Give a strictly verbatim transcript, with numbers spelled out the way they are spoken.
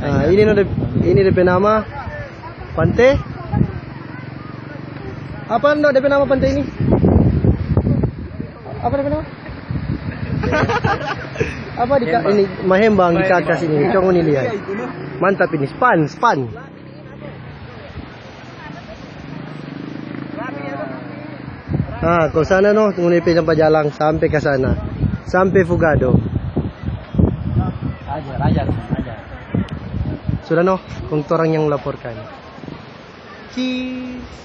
Nah, ini no de, ini depe nama pante. Apa no depe nama pante ini? Apa depe nama? Apa di ka-, ini mahembang di kakas ini. Cong ini lihat. Mantap ini, span, span. Ah, kong sana no, ngoni pe jalang sampe ka sana. Sampe Fugado. Ajar, ajar, ajar. Sudah no, kong torang yang laporkan. Cheers.